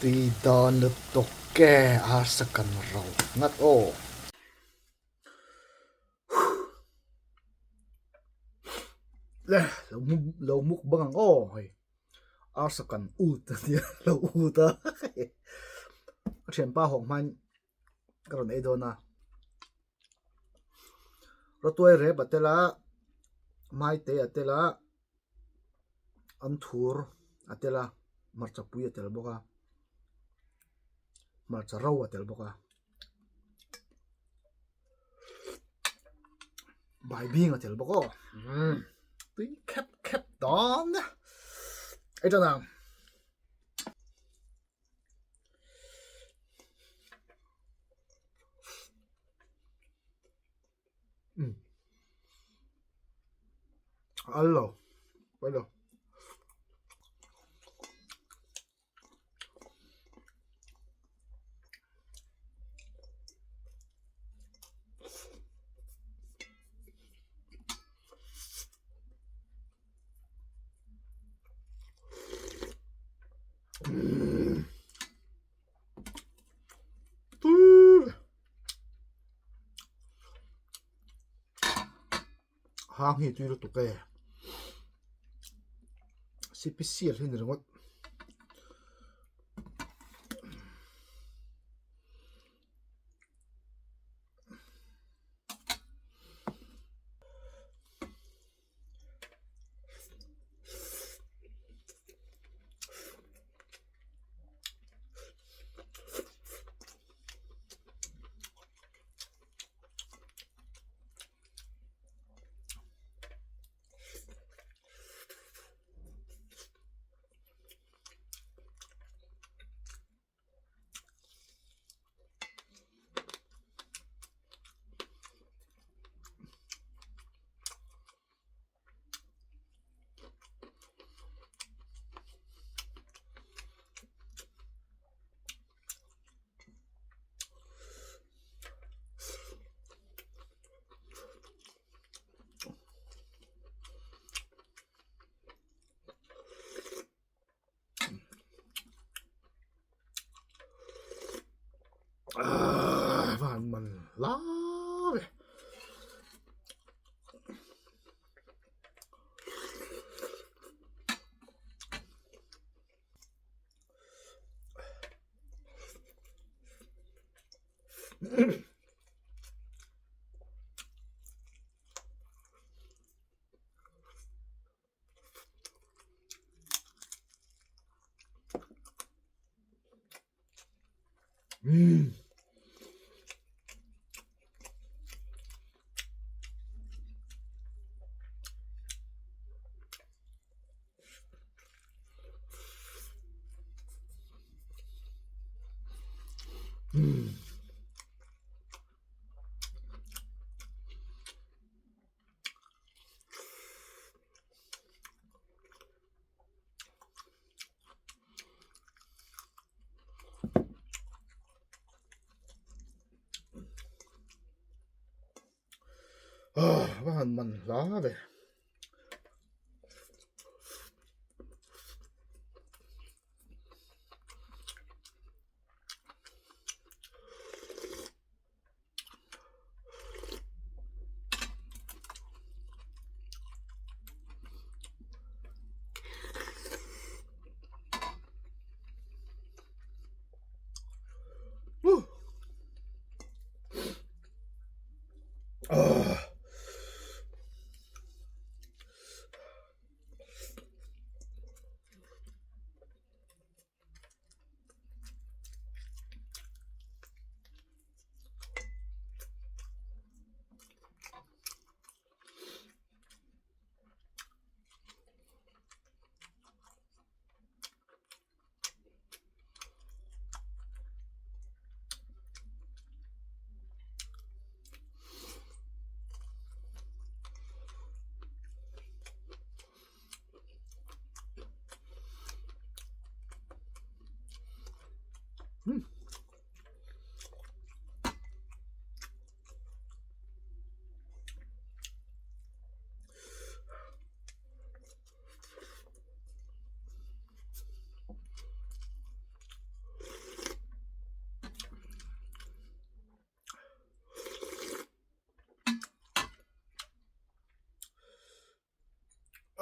Tui dawn lutuk e arsa kan ro ngat aw. Le lo muk bang ang aw hei arsa kan ut a nia lo ut a ka thianpa hawk hmain ka rawn ei dawn a rawtuai rep a tel a maite a tel a an thur a tel a hmarcha pui a tel bawk a hmarcha ro a tel bawk a baibing a tel bawk aw umm tui khep khep dawn a ei tan ang. Al lo pawi lo. Hang hi tui lutuk e sipisial hi ni ringawt. Van man la ve. Umm. Umm. Va han man hla ve.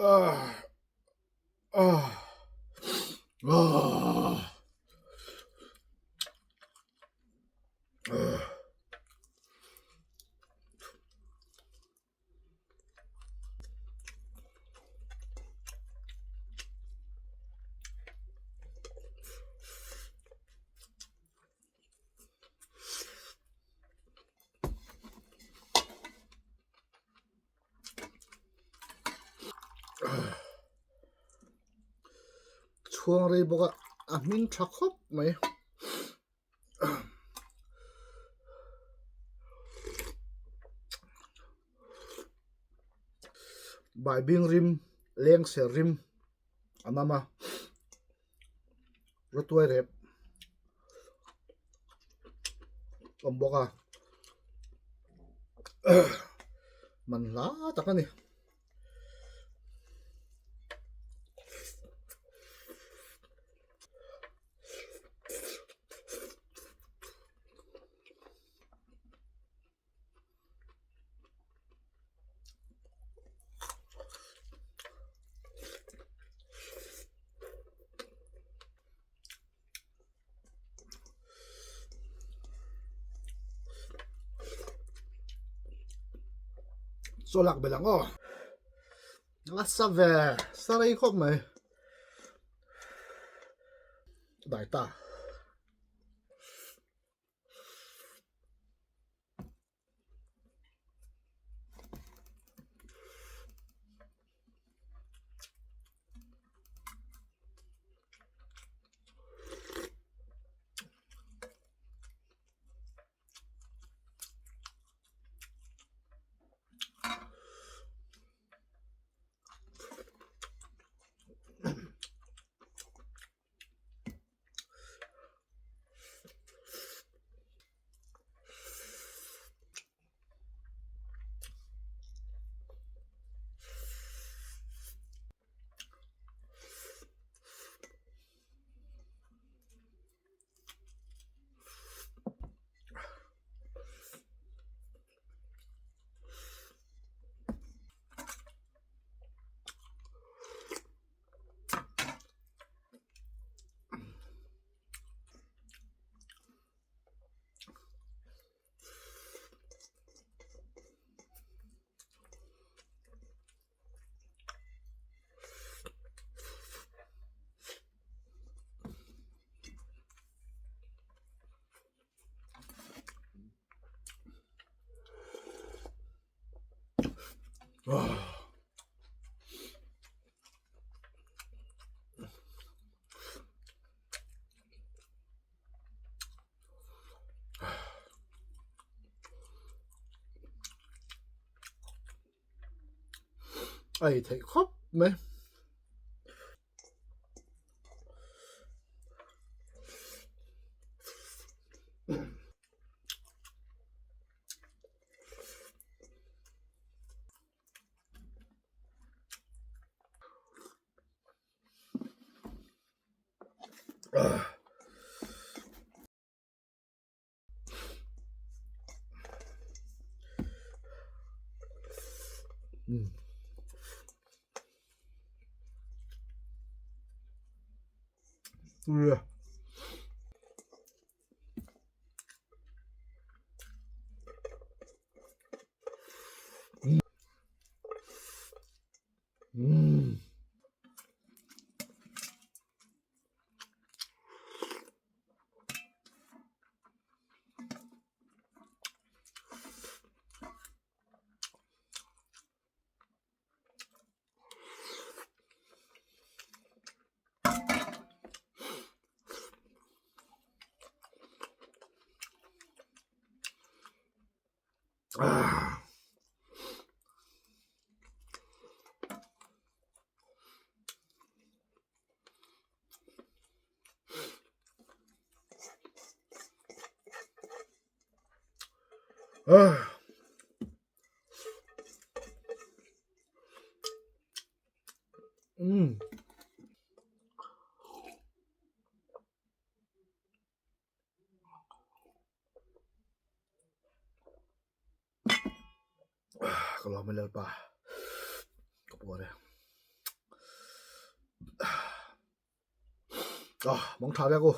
Ah. Ah. Ah. Ah. Chhuang rei bawk a, a hming tha khawp mai. Baibing rim leng ser rim a nam a rawtuai rep awm bawk a man hla tak a ni. Chaw lak belh ang aw. A sa ve, sa rei khawp mai. Dai ta. A ei theih khawp mai. Ua. Umm. Ah. Ah. Ka lawm a Lalpa ka puar e. Ah, mangtha vek u.